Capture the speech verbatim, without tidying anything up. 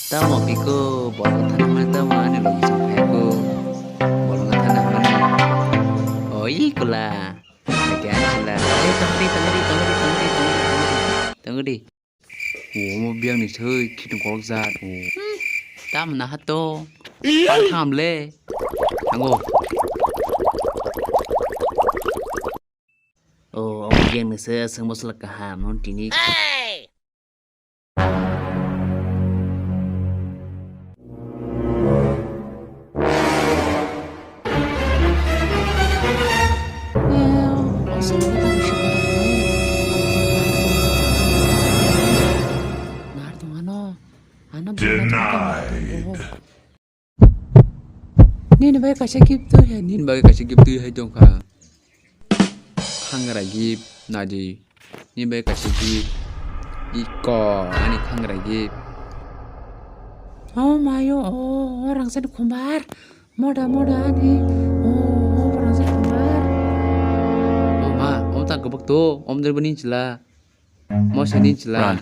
Tamo piko, bolong thana mani tamo ani logi song phai ko. Bolong thana mani. Oi kula. Ake ani sila. Eh, tongri, tongri, tongri, tongri, tongri, tongri. Omo biyang ni soi khitung kolok jat. Tam na hato. Pan tham le. Tango. O, omo biyang ni soi aswng mosla kaham non tini. Denied. Nini bai kaisa gift twi hai, nini bai kaisa gift twi hai tongkha. Khangra gift naidi. Nini bai kaisa gift. Iko ani khangra gift. Oh mayo, oh, oh rangsan khumbar. Moda moda ani. Oh, oh rangsan khumbar. Oh ma, om ta gobak to, om der bani chila. Mo sani chila.